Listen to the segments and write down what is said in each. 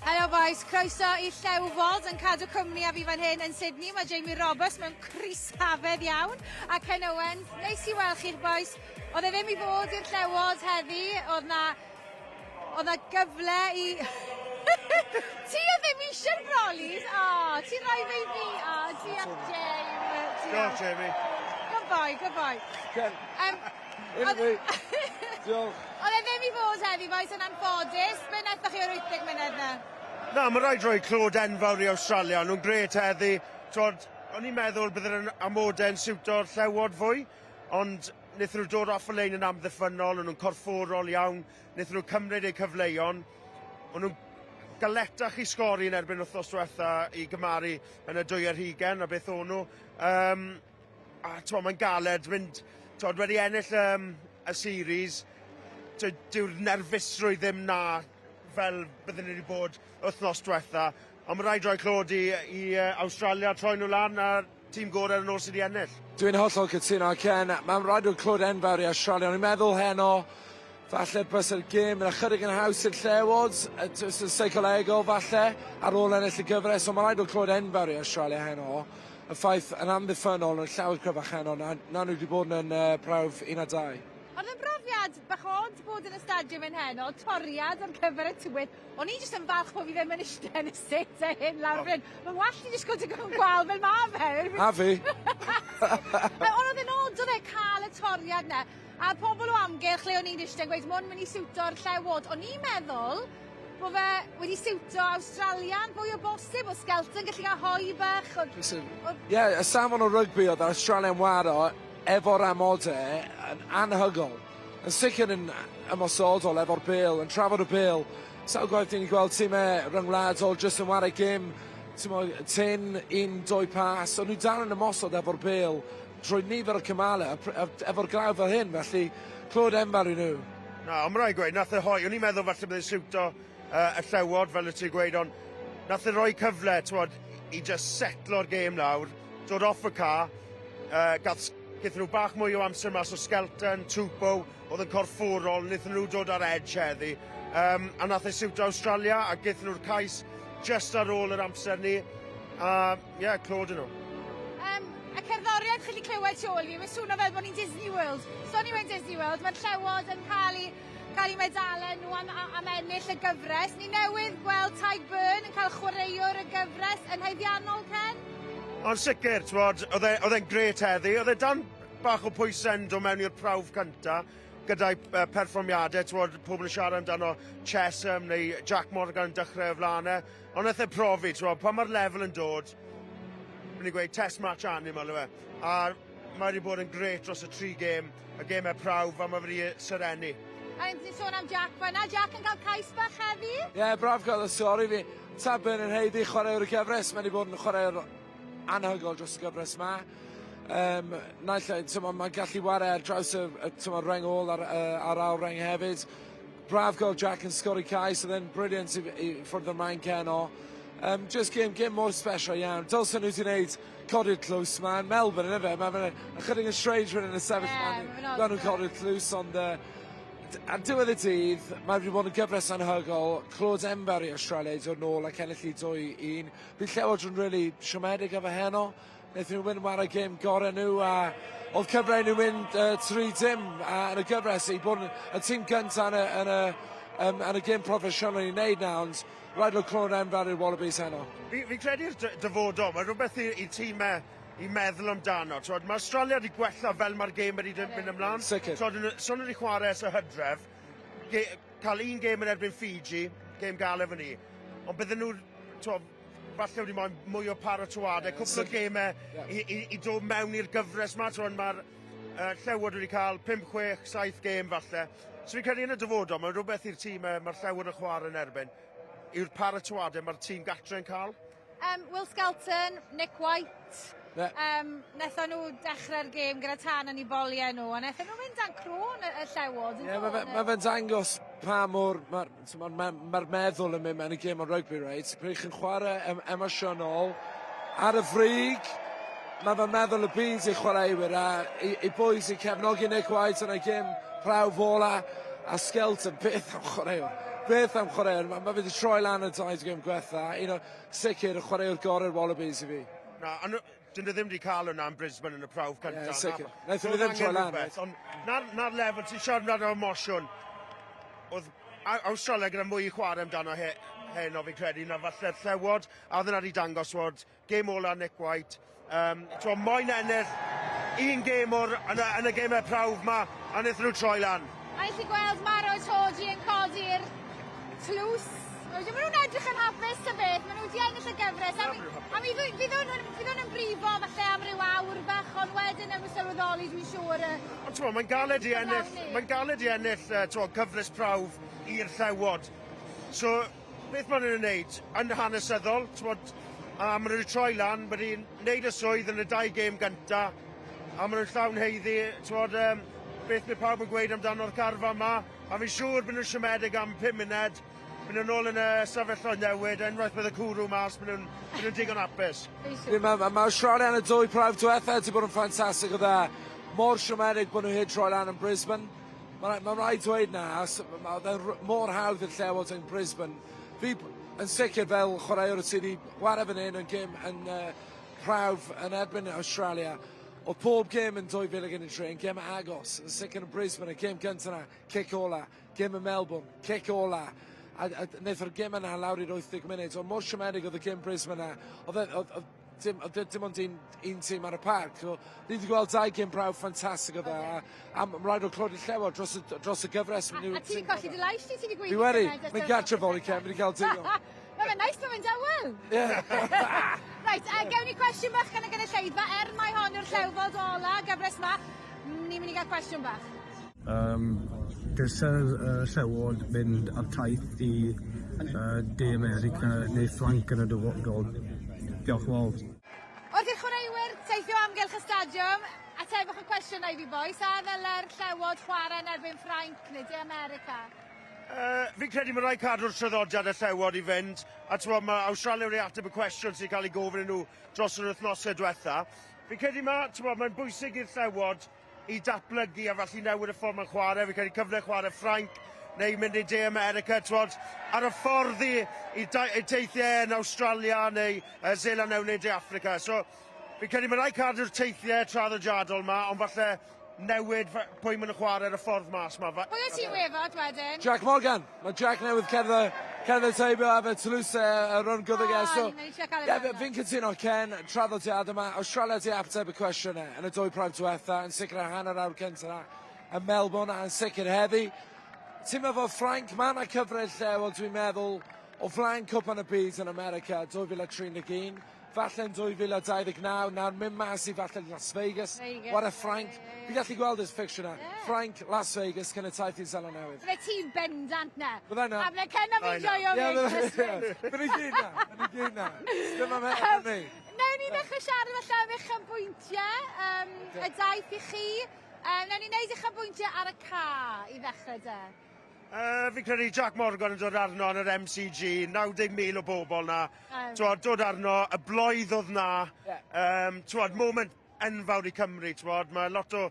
Helo boys, croeso i Llewfod yn cadw cwmni a fi fan hyn yn Sydney. Mae Jamie Roberts mewn crys hafedd iawn a Ken Owens. Neis i weld chi'ch boys. Oedd e ddim i fod i'r Llewod heddi, oedd na, oedd na gyfle i... ti oedd ddim eisiau'r brollies? O, oh, ti'n rhoi fe i fi. O, oh, diolch Jamie. Diolch Jamie. Good boy, good boy. Ken. Um, Anyway, diolch. Oedd e ddim i fod heddi, boys, yn anffodus. Be wnaethoch chi o'r 80 munud na? Na, mae rhaid rhoi clod enfawr i Awstralia. Nhw'n gret heddi. Twod, o'n i'n meddwl bydde'r amodau'n siwto'r llewod fwy, ond wnaethon nhw dod off y lein yn amddiffynnol, o'n nhw'n corfforol iawn, wnaethon nhw cymryd eu cyfleon. O'n nhw'n galetach i sgori yn erbyn wythnos diwetha i gymaru yn y 22 a beth o'n nhw. Um, a t'mo' mae'n galed mynd t'od wedi ennill yym y series dyw'r nerfusrwydd ddim 'na fel bydden ni wedi bod wythnos diwetha ond ma' raid rhoi clod i i yy Awstralia troi nhw lan a tîm gore ar y nos sydd 'di ennill. Dwi'n hollol cytuno Ken, mae'n rhaid rhoi clod enfawr i Awstralia, o'n i'n meddwl heno falle bysa'r gêm yn ychydig yn haws i'r Llewod, yn seicolegol falle, ar ôl ennill y gyfres, ond mae'n rhaid rhoi clod enfawr i Awstralia heno. Y ffaith yn amddiffynnol yn llawer cryfach heno na, na nhw wedi bod yn uh, prawf 1 a 2. Oedd yn brofiad bach od bod yn y stadiwm yn heno, toriad ar gyfer y tywydd. O'n i jyst yn falch bod fi ddim yn eistedd yn y set e hyn lawr oh. fan. Mae wallt i jyst gweld yn gwal fel ma fe. A fi. Ond oedd yn od oedd e cael y toriad na. A pobl o amgylch lle o'n i'n eistedd yn gweud, mwyn mynd i siwto'r llewod. O'n i'n meddwl Bo fe wedi siwto Awstralia'n fwy o bosib, o Skelton gallu cael hoe bach. Oedd... Ie, y safon o rygbi oedd Awstralia'n waro efo'r amodau yn anhygoel. Yn sicr yn ymosodol efo'r bêl, yn trafod y bêl. Sawl gwaith ni'n gweld tîmau ryngwladol jyst yn ware gêm, ti'n, un, doi pas, ond nhw dal yn ymosod efo'r bêl trwy nifer o cymalau, efo'r glaw fel hyn, felly clod enfawr i nhw. Na, ond mae rhaid gweud, nath e hoi, o'n i'n meddwl falle byddai'n siwto uh, y llewod, fel y ti'n gweud, ond nath e roi cyfle, t'wod, i just setlo'r gêm lawr, dod off y ca, uh, gath, gath nhw bach mwy o amser mas o Skelton, Tupou, oedd yn corfforol, wnaethon nhw dod ar edge heddi, um, a nath e siwto Australia, a gath nhw'r cais just ar ôl yr amser ni, a ie, yeah, clod yn nhw. Um, y cerddoriaeth chi wedi clywed tu ôl i fi, mae'n swnio fel bod ni'n Disney World. So ni mewn Disney World, mae'r llewod yn cael eu cael eu medalau nhw am, am ennill y gyfres. Ni newydd gweld Tadhg Beirne yn cael chwaraewr y gyfres yn haeddiannol, Ken? Ond sicr, t'mod, oedd e, oedd e'n gret heddi. Oedd e dan bach o pwysau yn dod mewn i'r prawf cynta gyda'i perfformiadau, t'mod, pobl yn siarad amdano Chesham neu Jack Morgan yn dechrau o flaen e. Ond nath e profi, t'mod, pan mae'r lefel yn dod, mynd i gweud test match animal yw e. A mae wedi bod yn gret dros y tri gêm, y gemau prawf, a mae wedi serennu. A ni'n sôn am Jack fan'na, Jack yn cael cais bach heddi? Ie, yeah, braf gael y stori fi. Tadhg Beirne yn haeddu chwaraewr y gyfres, mae wedi bod yn chwaraewr anhygoel dros y gyfres yma. Um, naill ai, t'mo, mae'n gallu ware ar draws y, y t'mo, reng ôl a'r, uh, ar ail reng hefyd. Braf gweld Jack yn sgori cais, oedd e'n brilliant i, i ffwrdd o'r maen heno. Um, just game, game mor special iawn. Dylsen nhw wedi gwneud codi'r tlws ma yn Melbourne, yna fe? Mae fe'n ychydig yn strange rhywun yn y sefyll yeah, ma. Gweld nhw'n codi'r tlws, ond uh, ar diwedd y dydd, mae wedi bod yn gyfres anhygoel. Clod enfawr i Australia i dod nôl ac ennill i 2-1. Bydd Llewod yn really siomedig efo heno. Wnaethon nhw mynd ware gêm gorau nhw a oedd cyfle i nhw mynd uh, 3-dim a yn y gyfres i bod yn y tîm gyntaf yn y, yn y, um, yn y gêm proffesiynol i wneud na, ond rhaid nhw clod enfawr i'r Wallabies heno. Fi, fi credu'r dyfodol, mae rhywbeth i tîmau i meddwl amdano. Twod, mae Australia wedi gwella fel mae'r gêm wedi mynd ymlaen. Sicr. Twod, so nhw wedi chwarae ers y hydref, ge, cael un gêm yn erbyn Fiji, gêm galed fan ni. Ond bydden nhw, twod, falle wedi moyn mwy o paratoadau, cwpl o gemau yeah. i, i, i dod mewn i'r gyfres ma. Twod, mae'r uh, Llewod wedi cael 5, 6, 7 gêm falle. So fi'n credu yn y dyfodol, mae'n rhywbeth i'r tîm mae'r Llewod yn chwarae yn erbyn, yw'r paratoadau mae'r tîm gatre yn cael. Um, Will Skelton, Nick White, yeah. um, nethon nhw dechrau'r gêm gyda tân yn eu boliau nhw, a nethon nhw mynd dan crôn y, y llewod. Ie, yeah, mae fe, ma fe'n dangos pa mor, mae'r ma, ma, ma meddwl yn mynd mewn i gêm o rygbi, reit? Pryd chi'n chwarae em, emosiynol, ar y frig, mae fe'n meddwl y byd i chwaraewyr a i, i bwy sy'n cefnogi Nick White yn y gêm prawf ola a Skelton, beth am chwaraewr. Beth am chwaraewr, mae ma fe wedi troi lan y dau gêm gwetha, un o sicr y chwaraewr gorau'r Wallabies i fi. Na, ond dyn nhw ddim wedi cael hwnna yn Brisbane yn y prawf cyntaf. Ie, sicr. Wnaethon nhw ddim troi lan. Ond na'r, na'r lefel, ti'n siarad amdano emosiwn, oedd Awstralia gyda mwy i chwarae amdano he, heno fi'n credu, na falle'r Llewod, a oedd yna wedi dangos fod gêm ola Nick White, um, t'mo, moyn ennill un gêm o'r, yn y, yn y gemau prawf ma, a wnaethon nhw troi lan. A i chi gweld Maro Itoje yn codi'r tlws. Maen nhw'n edrych yn hapus ta beth, maen nhw wedi ennill y gyfres. A mi, a mi fydd hwn, fydd hwn yn brifo falle am ryw awr fach, ond wedyn yn sylweddoli dwi'n siŵr. Ond t'mo, mae'n galed i ennill, mae'n galed i ennill uh, cyfres prawf i'r Llewod. So, beth maen nhw'n wneud yn hanesyddol, t'mod, a maen nhw wedi troi lan, wedi wneud y swydd yn y dau gêm gynta, a maen nhw'n llawn haeddu, t'mod, um, beth mae pawb yn gweud amdano'r carfan yma, a fi'n siŵr bod nhw'n siomedig am 5 munud, Maen nhw'n ôl yn y stafelloedd newid, unwaith bydd y cwrw mas, maen nhw'n ma nhw digon hapus. Mae ma, ma Australia yn y dwy prawf diwetha wedi bod yn ffantastig o dda. Mor siomedig bod nhw heb troi lan yn Brisbane. Mae'n ma rhaid dweud na, mae mor hawdd i'r Llewod yn Brisbane. Fi yn sicr fel chwaraewr sydd wedi chwarae fan hyn yn gêm yn uh, prawf yn erbyn Australia, oedd pob gêm yn 2013 yn gêm agos, yn sicr yn Brisbane, y gêm gyntaf yna, cic ola, gêm yn Melbourne, cic ola, a, a wnaeth o'r gêm yna lawr i'r 80 munud, ond mor siomedig oedd y gêm Brisbane yna, oedd, oedd, oedd dim, dim ond un, un tîm ar y parc. So, ni wedi gweld dau gêm brawf ffantastig o dda. A, a mae'n rhaid o clod i Llewod dros, y, dros y gyfres. A, a ti wedi colli dy lais ti, ti wedi gweud. Fi wedi, mae'n gartre fory Ken, fi wedi cael digon. Mae fe'n neis, mae fe'n dawel. Reit, uh, gewn ni cwestiwn bach gan y gynulleidfa. Er mai hon yw'r llewfod ola, gyfres ma, ni'n mynd i gael cwestiwn bach. Um, Dylse'r uh, Llewod mynd ar taith i uh, De America neu Ffrainc yn y dyfodol. Diolch yn fawr. Wrth i'r chwaraewyr teithio amgylch y stadiwm, atebwch y cwestiwn i fi bois, a ddyle'r Llewod chwarae yn erbyn Ffrainc neu De America? Uh, fi'n credu mae rhaid cadw'r traddodiad y Llewod i fynd, a ti'n mae Awstralia wedi ateb y cwestiwn sy'n cael ei gofyn nhw dros yr wythnosau diwetha. Fi'n credu mae, mae'n bwysig i'r Llewod i datblygu a felly newid y ffordd mae'n chwarae. Fi'n credu cyfle chwarae Ffrainc neu mynd i De America, twod, ar y ffordd i, i, i teithiau yn Australia neu uh, Zeland Newydd neu De Africa. So, fi'n credu mae'n rhaid cadw'r teithiau traddodiadol ma, ond falle newid pwy maen nhw'n chwarae ar y ffordd mas ma. Pwy o ti'n wefod wedyn? Jack Morgan. Mae Jack newydd cerdded, cerdded teibio efo Toulouse ar rhan gydag e. So, yeah, fi'n cytuno Ken, traddodiad yma, Australia di ateb y cwestiwn e yn y dwy prawf diwetha, yn sicr ar hanner awr cyntaf yna, yn Melbourne a yn sicr heddi. Ti'n meddwl Ffrainc, mae yna cyfle lle, wel dwi'n meddwl, o flaen Cwpan y Byd yn America 2031, falle yn 2029, nawr mynd mas i falle Las Vegas, Vegas wara Ffrainc. Yeah, yeah, yeah. Fi'n gallu gweld y fixture na. Yeah. Ffrainc, Las Vegas, cyn y taith i Seland Newydd. Bydde ti'n bendant na. Bydde na. A bydde Ken a fi'n joio fi. Bydde i gyd na. Bydde i gyd na. Dim am hyn ni. Newn ni ddechrau siarad falle am eich bwyntiau, um, y daith i chi. Um, newn ni wneud eich bwyntiau ar y ca i ddechrau de. Uh, fi'n credu Jack Morgan yn dod arno yn yr MCG, 90,000 o bobl na. Um, twod, dod arno, y bloedd oedd na. Yeah. Um, twod, moment enfawr i Cymru, twod, mae lot o...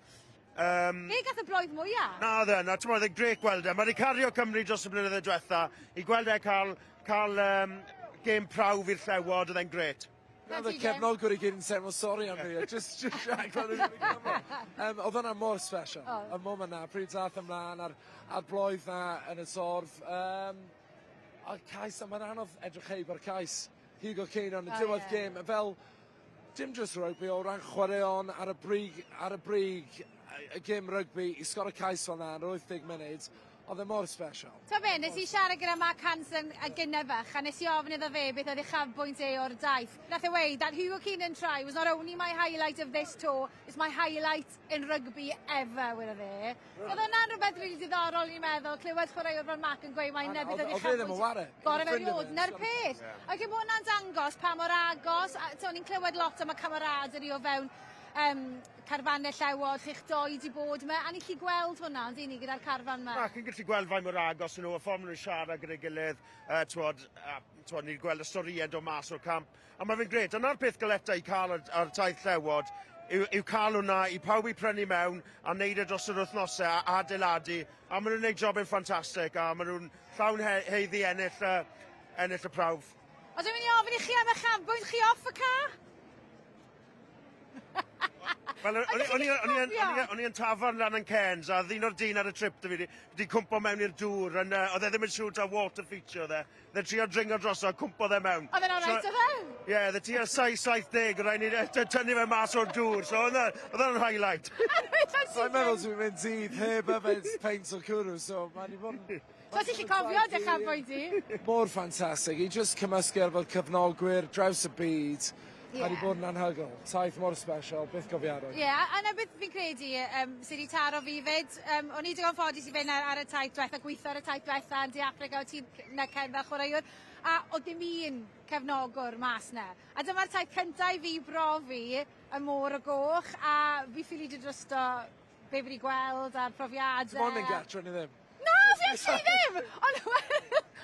Um, Fe gath y bloedd mwyaf? Na, oedd e, na, twod, oedd e'n grêt gweld e. Mae wedi cario Cymru dros y blynyddoedd diwetha. I gweld e cael, cael um, gêm prawf i'r Llewod, oedd e'n grêt. Na, oedd y cefnogwyr i gyd yn teimlo sori am fi. Just, just Jack, fel um, Oedd hwnna mor special. Oh. Y moment na, pryd dath ymlaen a'r, a'r bloedd na yn y torf. Um, a cais, a mae'n anodd edrych heib ar cais. Hugo Keenan yn oh, diwedd yeah. gêm. Fel, dim just rugby, o ran chwaraeon ar y brig, ar y brig, y gêm rygbi, i sgor y cais fel na yn 80 munud, oedd e mor special. Ta be, nes i siarad gyda Mark Hansen a gynne fach, a nes i ofyn iddo fe beth oedd uchafbwynt e o'r daith. Nath e weud, that Hugo Keenan try was not only my highlight of this tour, it's my highlight in rugby ever, wedodd e. So oedd hwnna'n rhywbeth rili diddorol i'n meddwl, clywed chwaraewr fel Mark yn gweud mai 'na beth oedd uchafbwynt. Oedd e ddim yn ware. Gorau fe erioed, 'na'r peth. Ac bod hwnna'n dangos pa mor agos, a t'o' ni'n clywed lot am y camaraderie o fewn um, carfannau Llewod, chi'ch doi di bod yma, a ni'n gallu gweld hwnna, ond ni, gyda'r carfan yma. Na, chi'n gallu gweld faint mor agos nhw, y ffordd maen nhw'n siarad gyda'i gilydd, uh, twod, uh, twod, ni'n gweld y storïau dod mas o'r camp, a mae fe'n grêt. Dyna'r peth galeta i cael ar, ar taith Llewod, yw, yw cael hwnna i pawb i prynu mewn a neud e dros yr wythnosau a adeiladu. A maen nhw'n neud job yn ffantastig a maen nhw'n llawn he haeddu ennill, ennill y prawf. Odw i'n mynd i ofyn i chi am eich chafbwynt chi off y ca? Wel, o'n i, o'n i, o'n i, yn- o'n i, o'n i yn tafarn lan yn Cairns, a oedd un o'r dyn ar y trip 'da fi 'di, 'di cwmpo mewn i'r dŵr, yn, oedd e ddim yn siŵr ta water feature oedd e. Oedd e'n trio dringo droso, a cwmpo fe mewn. Oedd e'n alright, oedd e? Ie, oedd e tua 7.70, oedd rhaid ni tynnu fe mas o'r dŵr, so oedd e'n highlight. Sa'n meddwl dwi'n mynd dydd heb yfed peint o cwrw, so mae wedi bod yn... So ti'n gallu cofio dy uchafbwynt di? Mor ffantastig, i just cymysgu efo'r cefnogwyr draws y byd. Mae wedi bod yn anhygoel. Taith mor special, byth gofiadwy. Ie, yeah, a 'na beth fi'n credu sydd wedi taro fi 'fyd. O'n i digon ffodus i fynd ar, ar y taith diwetha, gweithio ar y taith diwetha yn De Affrica, o ti'n na Ken fel chwaraewr, a oedd dim un cefnogwr mas 'na. A dyma'r taith cynta i fi brofi y môr o goch, a fi ffili dod drosto be fi wedi gweld a'r profiadau. Ti'n moyn mynd gartre neu ddim? Na, fi actually ddim! Ond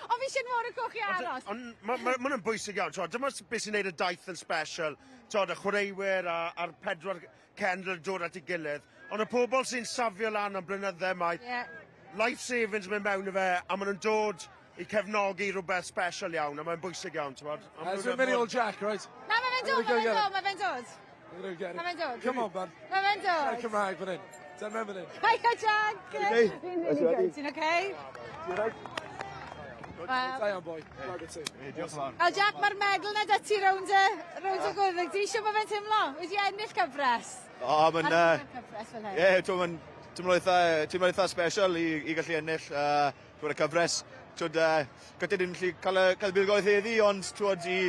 ond fi eisiau môr o goch i aros. Ond mae ma, ma hwnna'n bwysig iawn. T'wod, dyma beth sy'n neud y daith yn special. T'wod, y chwaraewyr a'r pedwar cenedl yn dod at ei gilydd. Ond y pobl sy'n safio lan am blynydde mae life savings yn mynd mewn i fe, a maen nhw'n dod i cefnogi rhywbeth special iawn, a mae'n bwysig iawn, t'wod. A ma' So nhw'n we're mini old Jack, right? Na, mae fe'n dod, mae fe'n dod, mae fe'n dod. Mae fe'n dod. Come on, man. Mae fe'n dod. Cymraeg fan hyn. Dyna fan hyn. Hiya, Jack. Okay. Fi'n really good. Ti'n okay? You right? Wel, Da iawn, boi. Proud o ti. Diolch yn fawr. Wel, Jack, mae'r medal na 'da ti rownd y, rownd y gwddg. Ti'n siŵr bod fe'n teimlo? Wedi ennill cyfres? O, mae'n... Ar gyfer cyfres fel hyn. Ie, ti'n mae'n teimlo eitha, teimlo eitha special i, i gallu ennill t'wod, y cyfres. T'wod, gyda ddim gallu cael, cael buddugoliaeth heddi, ond t'wod, i,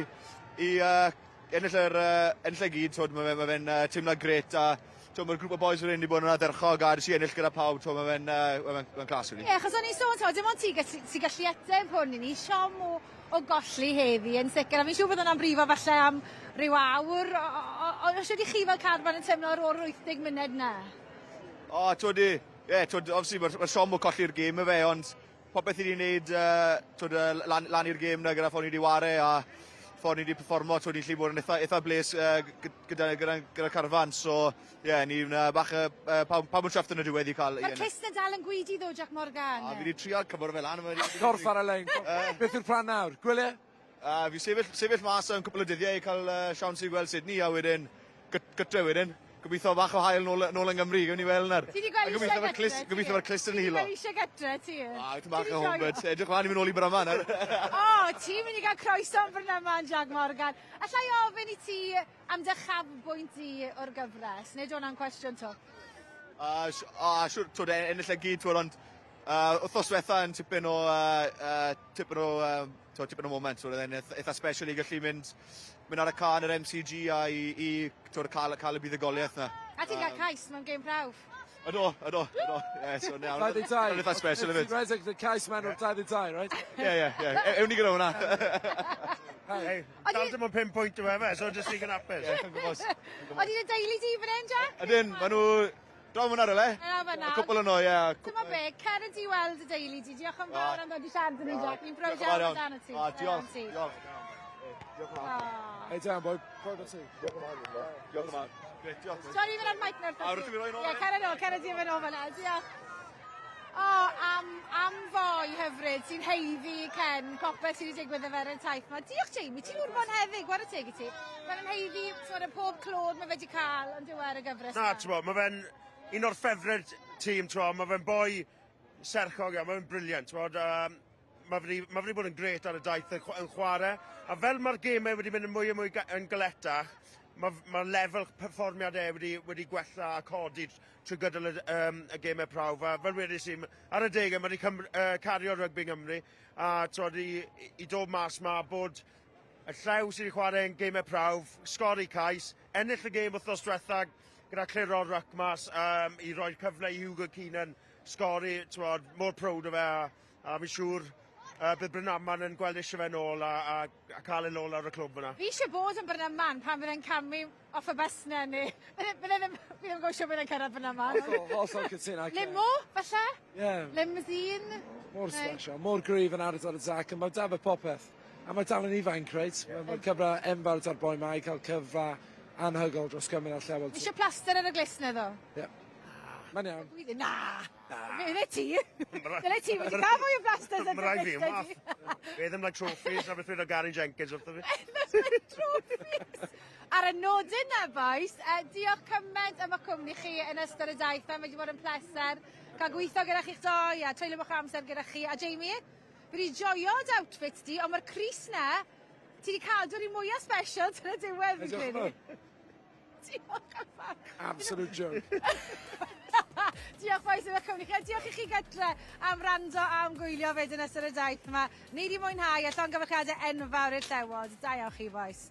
i ennill yr, ennill e gyd, t'wod, mae fe, ma fe'n teimlad grêt a t'wod, mae'r grŵp o boys fan hyn wedi bod yn ardderchog a jyst i ennill gyda pawb, t'wod, mae fe'n ma fe'n ma class, really. Ie, achos o'n i'n sôn, t'mod, dim ond ti gallu, sy gallu ateb hwn i ni, siom o, o golli heddi yn sicr, a fi'n siŵr bod hwnna'n brifo falle am ryw awr, o, shwt i chi fel carfan yn teimlo ar ôl yr 80 munud 'na? O, t'wod, ie, t'wod, obviously mae'r ma siom o colli'r gêm y fe, ond popeth i ni wneud t'wod, lan, lan i'r gêm na gyda ffordd ni wedi ware a ffordd ni wedi performo, t'wod, ni'n gallu bod yn eitha, eitha bles gyda, gyda, gyda carfan, so ie, yeah, ni'n bach, pawb, pawb yn chuffed yn y diwedd i cael... Mae'r clust na dal yn gwydi ddo, Jack Morgan. A fi wedi trial cyfwrdd fe lan. Corff ar y lein. Beth yw'r plan nawr? Gwyliau? Fi sefyll, sefyll mas am cwpl o dyddiau i cael siawns i gweld Sydney a wedyn gytre wedyn. Gobeithio bach o haul nôl, nôl yng Nghymru, gewn ni weld nawr. Ti 'di gweld A gobeithio mae'r clust, gobeithio mae'r clust yn Ti 'di hilo. gweld eisiau gytre, ti? A, tipyn bach o homebird. Edrych mlaen i mynd nôl i Brynaman nawr. O, ti'n mynd i gael croeso yn Brynaman, Jack Morgan. Alla i ofyn i ti am dy chafbwynt di o'r gyfres? Nid hwnna'n cwestiwn to. A, a siwr, twyd, ennill e gyd, twyd, ond wythnos diwetha yn tipyn o, tipyn o, twyd, tipyn o moment, twyd, oedd e'n eitha special i gallu mynd, mynd ar y car yn yr MCG a i, i twyd, cael, cael y buddugoliaeth na. A ti'n cael cais mewn gêm prawf? Ydw, ydw, ydw. Ie, so na. 22. Yn eitha special hefyd. Ti'n rhedeg y cais mewn o'r 22, right? Ie, ie, ie. Ewn ni gyda hwnna. Hey, dal dim ond 5 pwynt yw e fe, so jyst digon hapus. Ie, yn gwybod. Oeddi dy deulu di fan hyn, Jack? Ydyn, maen nhw draw fyna rywle. Draw fyna. Y cwpl o'n nhw, ie. Dyma be, cer di weld y deulu di. Diolch yn fawr am ddod i siarad â ni, Jack. Ni'n browd iawn amdano ti. O, diolch, diolch. Diolch yn fawr. Hey, down, boy. Proud o ti. Diolch yn fawr. Diolch yn fawr. Grêt, diolch. Sorry, fynd ar mic nawr. A, rwyt ti'n mynd roi nôl? Ie, cer yn ôl, cer di fynd ôl fyna. Diolch. O, am, am foi hyfryd sy'n haeddu Ken, popeth sydd wedi digwydd efo'r taith ma. Diolch Jamie, ti'n ŵr bonheddig, whare teg i ti. Mae'n haeddu, ti'n y pob clod mae fe wedi cael yn diwedd y gyfres. Na, ti'n mae fe'n un o'r ffefryd tîm, ti'n mae fe'n boi serchog iawn, mae fe'n brilliant, ti'n mae fe wedi, ma fe wedi bod yn grêt ar y daith yn yn chwarae. A fel mae'r gemau wedi mynd yn mwy a mwy yn galetach, mae, ma lefel perfformiad e wedi, wedi gwella a codi trwy gydol y, y gemau prawf. A fel wedes i, ar y degau mae wedi cario rygbi Nghymru a t'wod, i, i dod mas ma bod y llew sydd wedi chwarae yn gemau prawf, sgori cais, ennill y gêm wythnos diwetha gyda cliro'r ruck mas i roi'r cyfle i Hugo Keenan sgori, t'wod, mor proud o fe a, a fi'n siŵr bydd Brynaman yn gweld eisiau fe nôl a, a, a cael e nôl ar y clwb fyna. Fi eisiau bod yn Brynaman pan fydd e'n camu off y bus na ni. Bydde ddim, fi ddim yn gwybod bydd e'n cyrraedd Brynaman. Hollol, hollol cytuno. Limo, falle? Ie. Limousine? Mor special, mor gryf yn ardal y Zac, a mae da fe popeth. A mae dal yn ifanc, reit? Yeah. Mae cyfle enfawr da'r boi ma i cael cyfle anhygoel dros Cymru a'r Llewod. Eisiau plaster ar y glust 'na ddo? Ie. Mae'n iawn. Dwi ddim, na! Fe ti! Dyle ti wedi cael mwy o blasters ar Mae rhaid fi, dy math. Fe ddim like trophies, na beth yw'n Gary Jenkins wrtho fi. Trophies! Ar y nodyn na, boys, diolch cymaint am eich cwmni chi yn ystod y daith 'ma. Mae wedi bod yn pleser cael gweithio gyda chi'ch doi a treulio bach o amser gyda chi. A Jamie, fi wedi joio dy outfit di, ond mae'r crys na, ti wedi cadw'r un mwyaf special tan y diwedd, fi'n Diolch yn credu. fawr. Diolch yn fawr. Absolute joke. Diolch boys am eich cwmni chi a diolch i chi gatre am wrando a am gwylio fyd yn ystod y daith yma. Ni wedi mwynhau a llongyfarchiadau enfawr i'r Llewod. Da iawn chi boys.